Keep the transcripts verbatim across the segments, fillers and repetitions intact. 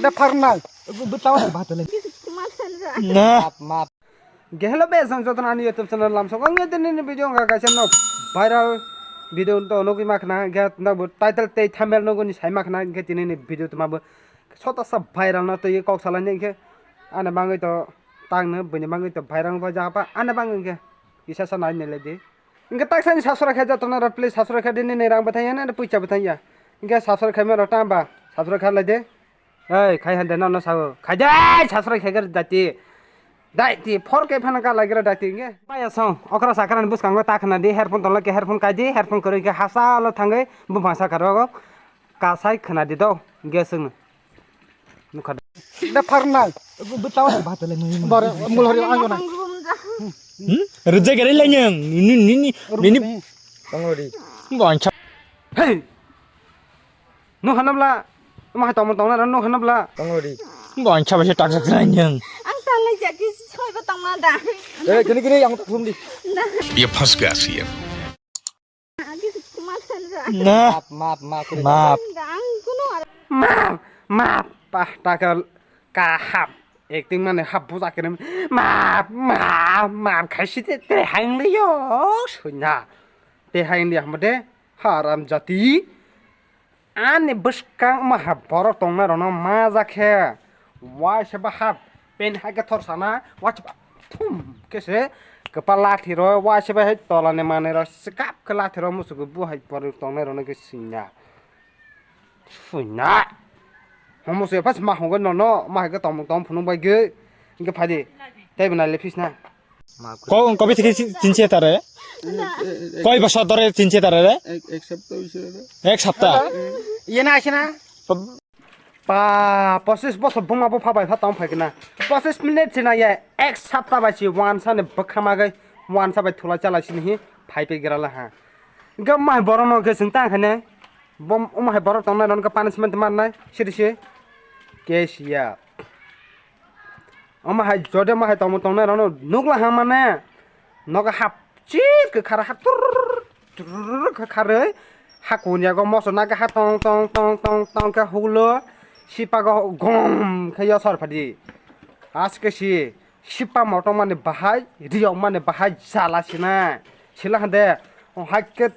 Da pharnai. Bwtao se bhatale. Map, map. Ge hello be, jang jotono ani YouTube channel lamsok ang tini ni video wngkha kaisa no viral video to nugwi ma khna, ge no bo title tei thumbnail nugwi ni sai ma khna, ge tini ni video tuma bo sota sa viral no tei kok salai ni khe ani bangwi to tang no bini bangwi to viral wngkha ja pa ani bangwi khe kisa sa nai ni le di. Hingke tak sani subscribe khe jotono rok please subscribe khe di nini rang bwthai ya na puisa bwthai ya. Hingke subscribe khe mero tamba subscribe khe lai de. Ei khai hande no no sao khai de subscribe khe gari dati. Dati four K phana ka lai gra dati hingke. Maya song okra sakran bwskango ta khna di headphone tolok ke headphone kai di headphone kwrwi khe hasa lo thangwi bumphang saka rogo kasai khna di do hingke swngno. Nukha. Da pharnai. Bwtao se bhatale nui. Bore mulhari ang jona. Hmm? Rujak gari lanyang. Nini nini nini. Tongori. Boncha. Hey. Nukha nabla. Ma hai tongmo tongna ran nukha nabla. Tongori. Boncha bese tak tak lanyang. Ang talai jagi soi ba tongna da. Eh kini kini yang tak thum di. Ye phas gas ye. Nah. Map, map, map, map. Map, map, pah, tagal kaham. Acting mane hap buja kene. Map, map, map, khaisi te, te hang le yo, sunya. Te hang le hamde, haram jati. Ani bwskang maha borok tongnai rokno maja khe waisa ba hap pen hai khe thor sana waisa ba thum khe se kwpal lathi rw waisa ba hai tola ni manwi rw swkap khe lathi rw musugo bu hai borok tongnai rokno khe swina swina. Homo se pas ma hongoi nono ma hai khe tong tong phunuk bai gwi hingkhe phai di tei bo nai le phis na. Ko kobi thiki chinche tare? Koi bosor dhore chinche tare re? Ek, ek sapta hoise re. Ek sapta? Iye na ashe na? Pa, pochis bosor buma bo phabai pha tong phai kena. Pochis minute sina ye ek sapta bai si wansa ni bwkha magai wansa bai thula chala sini hi phai pe gira la ha. Ga mai borok no ke sing ta khane. Bom umai borok tong nai ron ka punishment mar nai siri si. Ke siya. Omo hai jode omo hai tongmo tongnai rokno nukla ha mane nogo hap chir kwkhar ha turr turr kwkharwi ha kuniyago moso nagwi ha tong tong tong tong tong khe hulo sipago gom khe yosor phadi aske si sipa motong mani bahai riyok mani bahai jala sinai sila hande o hai khe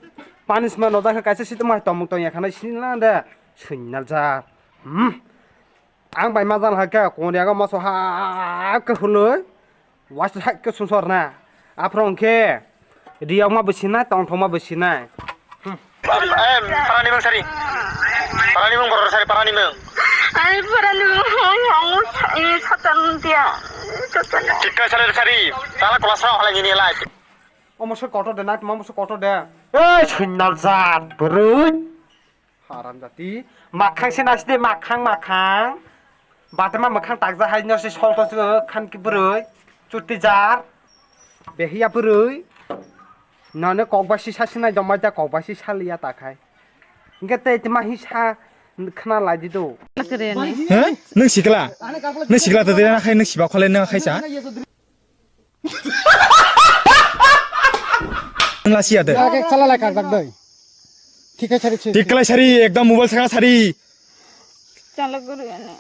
punishment no jakhe kaisa sitima hai tongmung tong ya khanai sila hande suinal ja hmm. Ang bai majal hai khe koniyago moso hai khe hwnwi waisa hai khe sungsor na. Aphuru hwnkhe riyokma bo sinai, tongthokma bo sinai. Em, parani mung sari. Parani mung borok sari, parani mung. Ai, parani mung, hong, hong, satan dia. Satan. Tikka sari, sari. Tala kola sa halai ni lai. Omo se kotor de, nai tuma omo se kotor de. Ei, suinal jat, bwrwi. Haram jati. Makhang se nasi de, makhang, makhang. Batema makhang takja hai no se sol to se khan ki bwrwi. Chutti jar. Behiya bwrwi. Nane kok bai si sa sinai dong bai ta kok bai si saliya ta khai. Hingke tei tma hi sa khna lai di do. He? Nung sikla? Nung sikla to de na khai nung siba khole nung khai sa? Nung lasi ya de. Age chala lai karjak doi. Thik hai sari. Thik kalai sari, ekdam mobile saka sari. Chala guru ano.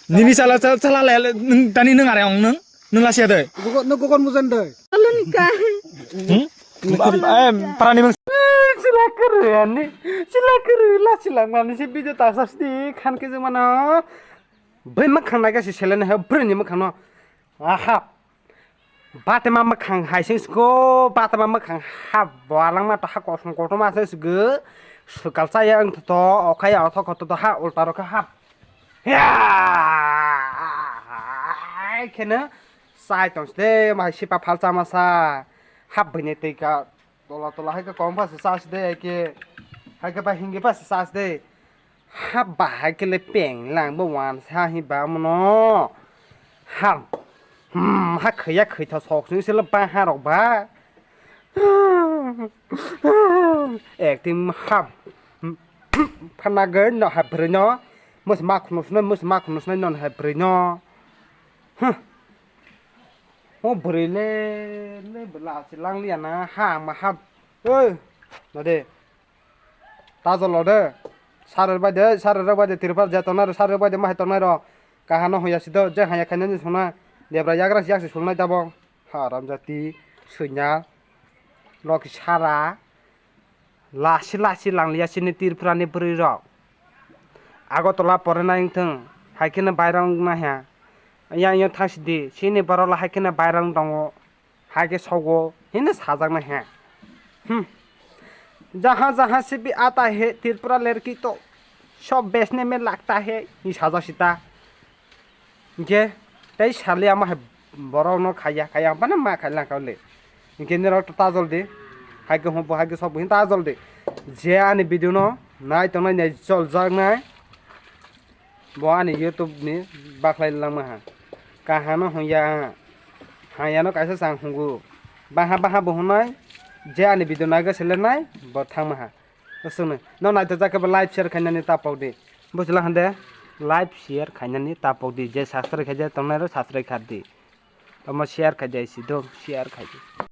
Nini chala, chala, chala lai, nung, tani nung are ong nung, nung lasi ya doi. Gogo, nung gogon mujan doi. Alun ka. Hmm? Em, parani mung. Sila kuru ani, sila kuru la sila mani si video tasas di khan ke jemana. Bai makhang nai ka si selene he breni makhang no. Aha. Batema mwkhang hai se sgo, batema mwkhang ha bo alangma to ha kosom kotom ase sgo. Swkal chaya wng to, okhai ya othok to ha ulta rokha ha. Ya! Kheno sai tong de mai sipa phalcha masa. Hap bini twi ka tola tola hai ka kom pha se chas de ke. Hai ka ba hingi pha se chas de. Ha bahai kele peng lang bo wan sa hi ba mono. Ha. Hmm, ha khaya khoi tha sok sing sele ba ha rok ba. Ek tim ha. Phana ge no ha broi no. Mus ma khunu sno, mus ma khunu sno non ha broi no. Huh. O broi le le bela si lang liya na ha ma ha. Oi. No de. Tajol lo de. Sar bai de, sar bai de, tirpal je tongnai ro, sar bai de, ma hai tongnai ro. Kahano hoya sido, je haya khainani songna, debra yagra yak se songnai tabok. Haram jati, suinya, loki sara, lasi lasi langliya sini Tripura ni bwrwi rok. Agartala porinai wngthung, hai kheno bairang wngna ha. Yang yang thang sidi, sini borok la hai kheno bairang tongo. Hai khe sogo, hino sajaknai he. Hmm. Jaha jaha se bhi aata hai, Tripura ladki to sab bechne mein lagta hai, hi sajak sita. Hinkhe tei sali ama hai borok no khaiya, khaiya, bana ma khailangkha le. Hinkhe nirok to ta joldi, hai khe hum bo, hai khe sobo, hin ta joldi. Je ani video no nai tongnai, nai joljaknai. Bo ani YouTube ni bakhlai langma ha. Kahano hwnya ha. Hayano kaisa chang hungu. Baha baha bo hwnai. Je ani video naga selenai bo thangma ha. Aswkno. No naithok jak khe bo like share khainani ta pokdi. Bujila hande like share khainani ta pokdi. Je subscribe khaijak tongnai ro subscribe khardi. Omo share khaidi si do share khaidi.